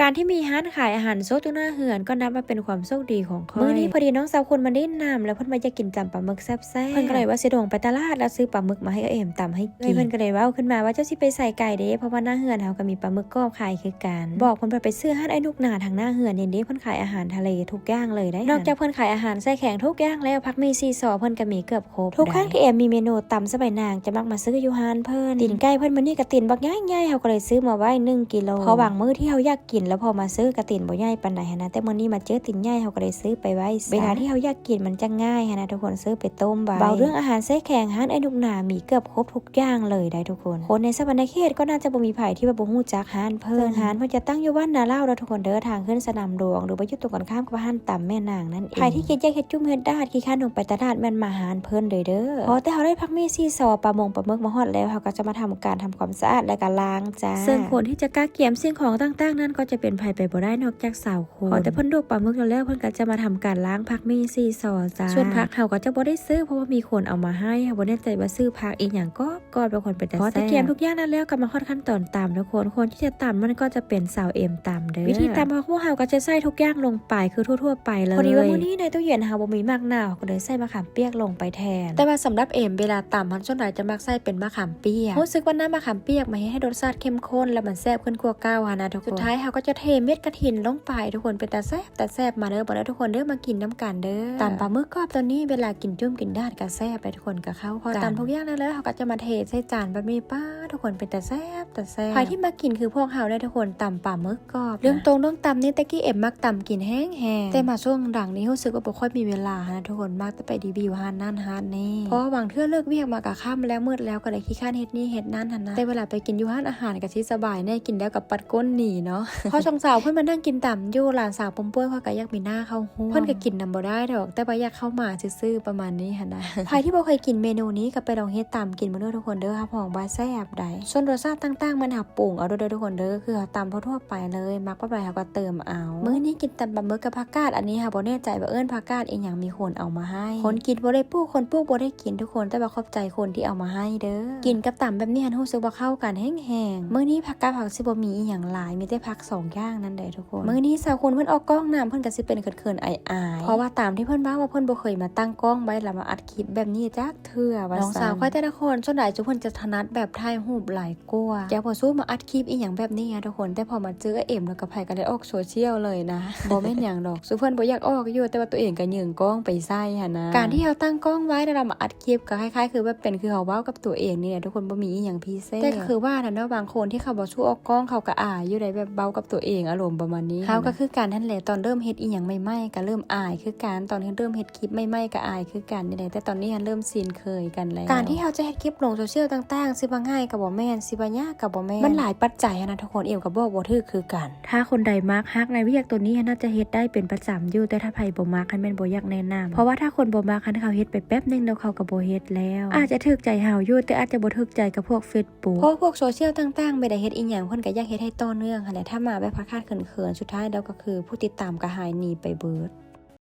ການທີ່ມີຮ້ານຂາຍອາຫານສົດຢູ່ໜ້າເຮືອນກໍນັບວ່າເປັນຄວາມໂຊກດີຂອງຂ້ອຍ. ມື້ນີ້ພໍດີນ້ອງສາວຄຸນມາຫຼິ້ນນ້ຳ ແລ້ວເພິ່ນວ່າຢາກກິນຕຳປາໝຶກແຊບໆ. ເພິ່ນກໍເລີຍວ່າຊິລົງໄປຕະຫຼາດ ແລ້ວຊື້ປາໝຶກມາໃຫ້ເອື້ອຍເອມຕຳໃຫ້ກິນ. ເພິ່ນກໍເລີຍເວົ້າຂຶ້ນມາວ່າ ເຈົ້າຊິໄປໃສໄກເດ ເພາະວ່າໜ້າເຮືອນເຮົາກໍມີປາໝຶກກອບຂາຍຄືກັນ. ບອກເພິ່ນວ່າໄປຊື້ຮ້ານອ້າຍນຸກນາທາງໜ້າເຮືອນນີ້ເດ ເພິ່ນຂາຍອາຫານທະເລທຸກຢ່າງເລີຍໄດ໋. ນອກຈາກເພິ່ນຂາຍອາຫານແຊ່ແຂງທຸກຢ່າງແລ້ວ ຜັກໝີ່ຊີຊໍເພິ່ນກໍມີເກືອບຄົບ. ທຸກຄັ້ງທີ່ເອມມີເມນູຕຳສະບາຍນາງຈະມັກມາຊື້ຢູ່ຮ້ານເພິ່ນ. ຕີນໄກ່ເພິ່ນມື້ນີ້ກໍຕີນບັກໃຫຍ່ໆ ເຮົາກໍເລີຍຊື້ມາໄວ້ໜຶ່ງກິໂລ ເພາະບາງມື້ທີ່ເຮົາຢາກກິນ ແລ້ວພໍມາຊື້ກໍຕີນບໍ່ໃຫຍ່ປານໃດຫັ້ນນະ, ແຕ່ມື້ນີ້ມາເຈີຕີນໃຫຍ່ ເຮົາກໍເລີຍຊື້ໄປໄວ້ຊະ. ເວລາທີ່ເຮົາຢາກກິນມັນຈັ່ງງ່າຍຫັ້ນນະທຸກຄົນ, ຊື້ໄປຕົ້ມໄວ້. ເວົ້າເລື່ອງອາຫານແຊ່ແຂງ ຮ້ານອ້າຍນຸກນາມີເກືອບຄົບທຸກຢ່າງເລີຍໄດ໋ທຸກຄົນ. ຄົນໃນສະຫວັນນະເຂດກໍໜ້າຈະບໍ່ມີໃຜທີ່ວ່າບໍ່ຮູ້ຈັກຮ້ານເພິ່ນ. ເຊິ່ງຮ້ານເພິ່ນຈະຕັ້ງຢູ່ບ້ານນາລາວເນາະທຸກຄົນເດີ, ທາງຂຶ້ນສະໜາມຫຼວງ ຫຼືວ່າຢູ່ຕົງກັນຂ້າມກັບຮ້ານຕຳແມ່ນາງນັ້ນເອງ. ໃຜທີ່ຄິດຢາກເຮັດຈຸ້ມເຮັດດາດ ຂີ້ຄ້ານລົງໄປຕະຫຼາດ ແມ່ນມາຮ້ານເພິ່ນເລີຍເດີ. ພໍແຕ່ເຮົາໄດ້ຜັກໝີ່ຊີຊໍ ປາມົງປາໝຶກມາຮອດແລ້ວ ເຮົາກໍຈະມາທຳການທຳຄວາມສະອາດ ແລະກໍລ້າງຈານ. ເຊິ່ງຄົນທີ່ຈະກະກຽມສິ່ງຂອງຕ່າງໆນັ້ນ ກໍຈະເປັນໃຜໄປບໍ່ໄດ້ນອກຈາກສາວ ຄົນ. ພໍແຕ່ເພິ່ນດົກປາໝຶກແລ້ວ ເພິ່ນກໍຈະມາທຳການລ້າງຜັກໝີ່ຊີຊໍຈ້າ. ສ່ວນຜັກເຮົາກໍຈະບໍ່ໄດ້ຊື້ ເພາະວ່າມີຄົນເອົາມາໃຫ້. ເຮົາບໍ່ແນ່ໃຈວ່າຊື່ຜັກອີ່ຫຍັງກໍ ກໍເປັນຄົນເປັນຕາແຊບ. ພໍແຕ່ກຽມທຸກຢ່າງນັ້ນແລ້ວ ກໍມາຮອດຂັ້ນຕອນຕຳທຸກຄົນ. ຄົນທີ່ຈະຕຳມັນກໍຈະເປັນສາວເອມຕຳເດີ. ວິທີຕຳຂອງພວກເຮົາກໍຈະໃສ່ທຸກຢ່າງລົງໄປຄືທົ່ວໆໄປເລີຍ. ພໍດີວ່າມື້ນີ້ໃນຕູ້ເຢັນເຮົາບໍ່ມີໝາກນາວ ເຮົາກໍເລີຍໃສ່ມະຂາມປຽກລົງໄປແທນ. ແຕ່ວ່າສຳລັບເອມ ເວລາຕຳຫັ້ນ ສ່ວນຫຼາຍຈະມັກໃສ່ເປັນມະຂາມປຽກ. ຮູ້ສຶກວ່ານ້ຳມະຂາມປຽກມາເຮັດໃຫ້ລົດຊາດເຂັ້ມຂຸ້ນ ແລ້ວມັນແຊບຂຶ້ນກວ່າເກົ່າຫັ້ນນະທຸກຄົນ. ສຸດທ້າຍເຮົາກໍຈະເທເມັດກະຖິນລົງໄປທຸກຄົນ. ເປັນຕາແຊບ ຕາແຊບ ມາເດີ ມາເດີທຸກຄົນເດີ ມາກິນນຳກັນເດີ. ຕຳປາໝຶກກອບຕົວນີ້ ເວລາກິນຈຸ້ມກິນດາດກໍແຊບໄດ໋ທຸກຄົນ. ກໍເຂົ້າ ພໍຕຳທຸກຢ່າງແລ້ວ ເຮົາກໍຈະມາເທໃສ່ຈານແບບນີ້. ປ້າ ທຸກຄົນ ເປັນຕາແຊບ ຕາແຊບ. ໃຜທີ່ມັກກິນຄືພວກເຮົາໄດ໋ທຸກຄົນ ຕຳປາໝຶກກອບ. ເລື່ອງຕົງເລື່ອງຕຳນີ້ ແຕ່ກີ້ເອມມັກຕຳກິນແຮງໆ ແຕ່ມາຊ່ວງຫຼັງນີ້ຮູ້ສຶກວ່າບໍ່ຄ່ອຍມີເວລາຫັ້ນນະທຸກຄົນ ມັກແຕ່ໄປຣີວິວຮ້ານນັ້ນຮ້ານນີ້ ເພາະວ່າບາງເທື່ອເລີກວຽກມາກໍຄ່ຳແລ້ວ ມືດແລ້ວ ກໍເລີຍຂີ້ຄ້ານເຮັດນີ້ເຮັດນັ້ນຫັ້ນນະ. ແຕ່ເວລາໄປກິນຢູ່ຮ້ານອາຫານກໍຊິສະບາຍແດ່ ກິນແລ້ວກໍປັດກົ້ນໜີເນາະ. ພໍສອງສາວເພິ່ນມານັ່ງກິນຕຳຢູ່ ຫຼານສາວປຸ້ມປ່ວຍຂ້ອຍກໍຢາກມີໜ້າເຂົ້າຮ່ວມ. ເພິ່ນກໍກິນນຳບໍ່ໄດ້ດອກ ແຕ່ວ່າຢາກເຂົ້າມາຊື່ໆ ປະມານນີ້ຫັ້ນນະ. ໃຜທີ່ບໍ່ເຄີຍກິນເມນູນີ້ກໍໄປລອງເຮັດຕາມກິນເບິ່ງເດີທຸກຄົນເດີ ຮັບຮອງວ່າແຊບໄດ໋. ສ່ວນລົດຊາດຕ່າງໆ ມັນເຮົາປຸງເອົາໂລດເດີທຸກຄົນເດີ ຄືເຮົາຕຳທົ່ວໆໄປເລີຍ ມັກແບບໃດເຮົາກໍເຕີມເອົາ. ມື້ນີ້ກິນຕຳປາໝຶກກັບຜັກກາດ ອັນນີ້ເຮົາບໍ່ແນ່ໃຈວ່າເອີ້ນຜັກກາດອີ່ຫຍັງ ມີຄົນເອົາມາໃຫ້. ຄົນກິນບໍ່ໄດ້ປູກ ຄົນປູກບໍ່ໄດ້ກິນທຸກຄົນ ແຕ່ວ່າຂອບໃຈຄົນທີ່ເອົາມາໃຫ້ເດີ. ກິນກັບຕຳແບບນີ້ຫັ້ນຮູ້ສຶກວ່າເຂົ້າກັນແຮງໆ. ມື້ນີ້ຜັກກາດເຮົາຊິບໍ່ມີອີ່ຫຍັງຫຼາຍ ມີແຕ່ຜັກສອງຢ່າງນັ້ນແຫຼະທຸກຄົນ. ມື້ນີ້ສາວຄຸນເພິ່ນອອກກ້ອງນຳ ເພິ່ນກໍຊິເປັນເຂີນໆອາຍໆ ເພາະວ່າຕາມທີ່ເພິ່ນເວົ້າວ່າເພິ່ນບໍ່ເຄີຍມາຕັ້ງກ້ອງໄວ້ ແລ້ວມາອັດຄລິບແບບນີ້ຈັກເທື່ອວ່າຊັ້ນ. ນ້ອງສາວຂ້ອຍແຕ່ລະຄົນ ສ່ວນຫຼາຍຊຸມເພິ່ນຈະຖະໜັດແບບຖ່າຍຮູບຫຼາຍກວ່າ ຈະບໍ່ສູ້ມາອັດຄລິບອີ່ຫຍັງແບບນີ້ນະທຸກຄົນ. ແຕ່ພໍມາເຈີເອມແລ້ວກໍໃຜກໍໄດ້ອອກໂຊຊຽວເລີຍນະ. ບໍ່ແມ່ນຫຍັງດອກ ຊຸມເພິ່ນບໍ່ຢາກອອກຢູ່ ແຕ່ວ່າຕົວເອງກໍຍື່ນກ້ອງໄປໃສ່ຫັ້ນນະ. ການທີ່ເຮົາຕັ້ງກ້ອງໄວ້ ແລ້ວເຮົາມາອັດຄລິບ ກໍຄ້າຍໆຄືແບບເປັນຄືເຮົາເວົ້າກັບຕົວເອງນີ້ແຫຼະທຸກຄົນ ບໍ່ມີອີ່ຫຍັງພິເສດ. ແຕ່ກໍຄືວ່ານະເນາະ ບາງຄົນທີ່ເຂົາບໍ່ສູ້ອອກກ້ອງ ເຂົາກໍອາຍຢູ່ໃດ໋ ແບບເວົ້າກັບຕົວເອງ ອາລົມປະມານນີ້. ເຮົາກໍຄືກັນຫັ້ນແຫຼະ ຕອນເລີ່ມເຮັດອີ່ຫຍັງໃໝ່ໆ ກໍເລີ່ມອາຍຄືກັນ ຕອນເລີ່ມເຮັດຄລິບໃໝ່ໆ ກໍອາຍຄືກັນນີ້ແຫຼະ ແຕ່ຕອນນີ້ຫັ້ນເລີ່ມຊິນເຄີຍກັນແລ້ວ. ການທີ່ເຮົາຈະເຮັດຄລິບລົງໂຊຊຽວຕ່າງໆ ຊິວ່າງ່າຍກໍບໍ່ແມ່ນ ຊິວ່າຍາກກໍບໍ່ແມ່ນ ມັນຫຼາຍປັດໄຈຫັ້ນນະທຸກຄົນ ເອມກໍບອກບໍ່ຖືກຄືກັນ. ຖ້າຄົນໃດມັກຮັກໃນວຽກໂຕນີ້ຫັ້ນ ໜ້າຈະເຮັດໄດ້ເປັນປະຈຳຢູ່ ແຕ່ຖ້າໃຜບໍ່ມັກຫັ້ນແມ່ນບໍ່ຢາກແນະນຳ ເພາະວ່າຖ້າຄົນບໍ່ມັກຫັ້ນ ເຂົາເຮັດໄປແປັບໜຶ່ງແລ້ວເຂົາກໍບໍ່ເຮັດແລ້ວ. ອາດຈະຖືກໃຈເຮົາຢູ່ ແຕ່ອາດຈະບໍ່ຖືກໃຈກັບພວກເຟສບຸກ ເພາະພວກໂຊຊຽວຕ່າງໆ ເວລາເຮັດອີ່ຫຍັງເພິ່ນກໍຢາກເຮັດໃຫ້ຕໍ່ເນື່ອງຫັ້ນແຫຼະ. ຖ້າມາແບບຂາດຂາດເຂີນໆ ສຸດທ້າຍແລ້ວກໍຄືຜູ້ຕິດຕາມກໍຫາຍໜີໄປເບິດ.